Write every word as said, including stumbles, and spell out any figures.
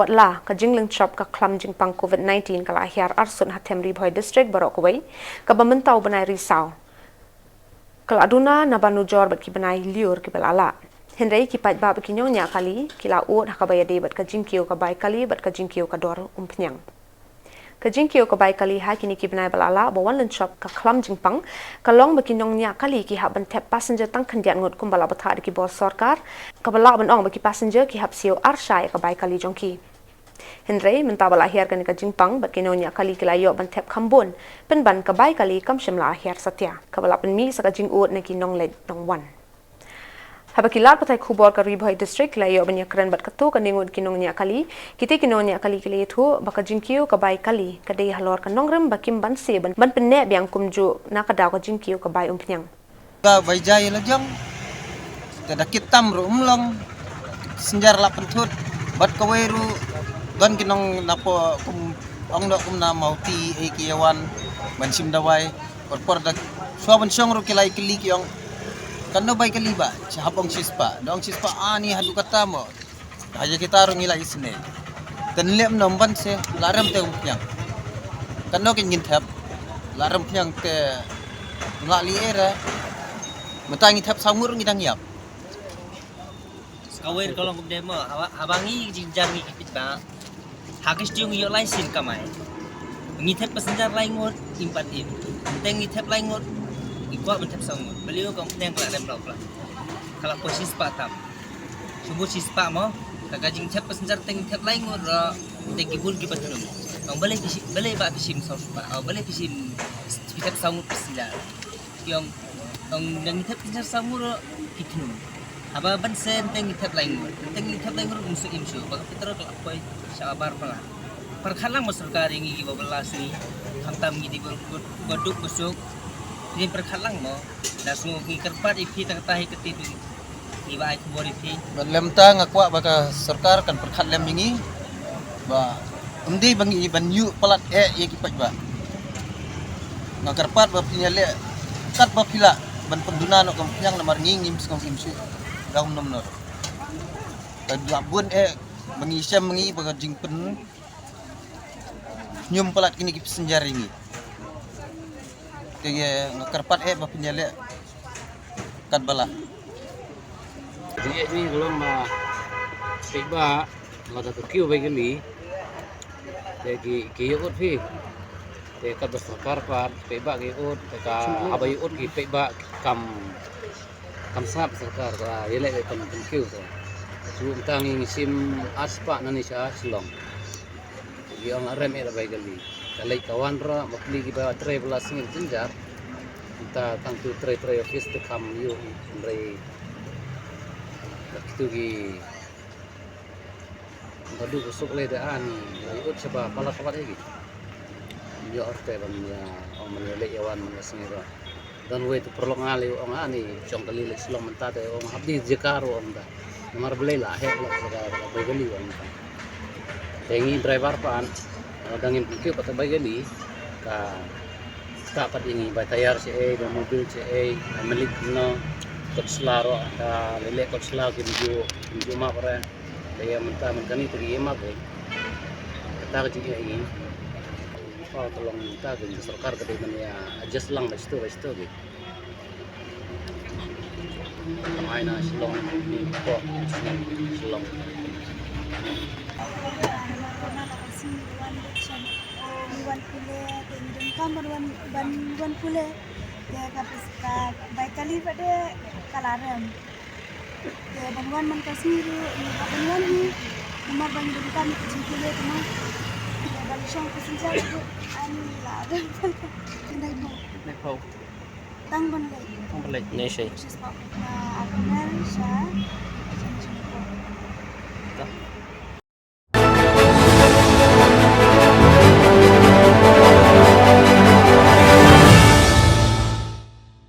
Watla ka jinglynshop ka khlam jingpang COVID nineteen ka la hiar arsut ha them Ri Bhoi District baroh kawei, kaba mynta u bnai Risaw ka la duna na ban nujor bad ki bnai lyiur kiba la lah. Hynrei ki paidbah bad ki nongñiah kali ki la ud ha kaba ïadei bad ka jingkiew ka bai kali bad ka jingkiew ka dor umphniang. Ka jingkiew ka bai kali ha kine ki bnai ba la lah ba wan lynshop ka khlam jingpang ka long ba ki nongñiah kali ki hap ban thep passenger tang khyndiat ngut kumba la bthah da ki bor sorkar, kaba lah ban ong ba ki passenger ki hap siew arshai ïa ka bai kali jong ki. Hynrei mynta ba la hiar kane ka jingpang bad ki nongñiah kali ki la ïoh ban thep kham bun, pynban ka bai kali kam shym la hiar satia, kaba la pynmih sa ka jingud na ki nongleit nongwan. Haba ki lad pathai khubor ka Ri Bhoi District ki la ïoh ban ïakren bad katto katne ngut ki nongñiah kali, kite ki nongñiah kali ki la ïathuh ba ka jingkiew ka bai kali ka dei halor ka nongrim ba kim banse ban, ban pynneh biang kumjuh na ka daw ka jingkiew ka bai umphniang. Ka bai jai la jong. Te da kit tam ruh um long. Passenger la pynthut. Bad kawei ruh don ki nong napo kum ong dok kum na Mawti ei ki ïa wan ban shim dawai. Por por da shuwa ban shong ruh ki la ïa kylli ki ong. Katno bai kali ba? Sha hap ong shispah. Da ong shispah ani haduh katta mo. Haja kita ruh ngi la isynei. Te nlem nom ban se la rem te umphniang. Katno kin ngin thep. La rem phniang te la li era. Mynta ngi thep saw ngut ruh ngi dang ïap. Skawei ka long kumne mo, haba, haba ngi jingjar ngi ki pit ba. Ha ka stiu ngi ïoh lai sien kamai. Ngi thep passenger lai ngut, im pat im. Te ngi thep lai ngut, ngi kwah ban thep saw ngut. Balei ka umphniang ka la rem bla bla. Ka la poi shispah tam. Shu mut shispah mo. Ka ka jingthep passenger te ngi thep lai ngut ruh. Te ki bun ki ba thnum. Ong balei phi shi-, balei ba phi shim saw spah. Ong balei phi shim, phi thep saw ngut passenger. Ki ong, ong da ngi thep passenger saw ngut ruh ki thnum. Haba ban se te ngi thep lai ngut. Te ngi thep lai ngut ruh um suk im suk. Ba ka petrol ka la poi sha bar pala. Pyrkhat lang mo sorkar ïa ngi ki ba bylla sngi. Khamtam ngi dei ba duk ba suk. Ngi pyrkhat lang mo. Da sngew ngi kyrpad ïa phi tang ta hi ka ti tu. Ngi ba ai khubor ïa phi. Ba lem ta nga kwah ba ka sorkar kan pyrkhat lem ïa ngi. Ba ym dei ba ngi ban ïuh palat eh ïa ki paidbah. Nga kyrpad ba phin ïaleh kat ba phi lah ban pynduna noh ka umphniang namar ngi ngim sngewsih sngewsih. Ka um nom noh. Ka dei bun eh ba ngi shem ngi ba ka jingpyn ñium palat kine ki passenger ïa ngi. Te nga kyrpad eh ba phin ïaleh kat ba lah. Ïa ni ka long ba paidbah lada ka kiew bai kali. Te ki, ki ïa ud phi. Te kat ba sorkar pat paidbah ki ïa ud, te ka haba ïa ud ki paidbah kam, kam sngap sorkar ka ïaleh ïa kam, kam kiew te. Shu mynta ngi shim arspah nangne sha Shillong. Ki ong arem eh da bai kali. Ka leit ka wan ruh, ma pli ki ba trei ba la sngi jynjar. Mynta tang tu trei trei office te kham ïoh, hynrei da kitu ki ba duk ba suk lei da an, la ïoh sha ba pala ka wat ïa ki. Ïoh te ban ïa ong ban ïa leit ïa wan man la sngi ruh. Don wei tu pyrlok nga lei ong ani jong kali leit Shillong mynta te ong hap dei jaka ruh ong ta. Namar balei la heh la ka bai kali ong ta. Te ngi driver pat da ngin pynkhih pat bai kali ka ta pat ïa ngi bai tayar shaei, bai mobil shaei, bai malik no. Kot sla ruh ka lei lei kot sla kim ju, kim ju map re. Te ïa mynta mynta kane te ki ïa map re. Kata ka jingïa ïa ngi. Ka long mynta ka sorkar ka dei ban ïa adjust lang ba shitu ba shitu ki. Kamai na Shillong ni ko Shillong. Wan pule, te ngi donkam ban wan, ban wan pule. Te ka pes-, ka bai kali pat de ka la rem. Te ban wan man ka sngi ruh ngi hap ban wan hi. Namar ba ngi donkam ka jingpule te mo. Te ban shong passenger ruh ani la rem. Te dei mo. Dei pau. Tang ban leit. Tang ban leit. Nei sei. Shispa. Ah, aku ngai sha.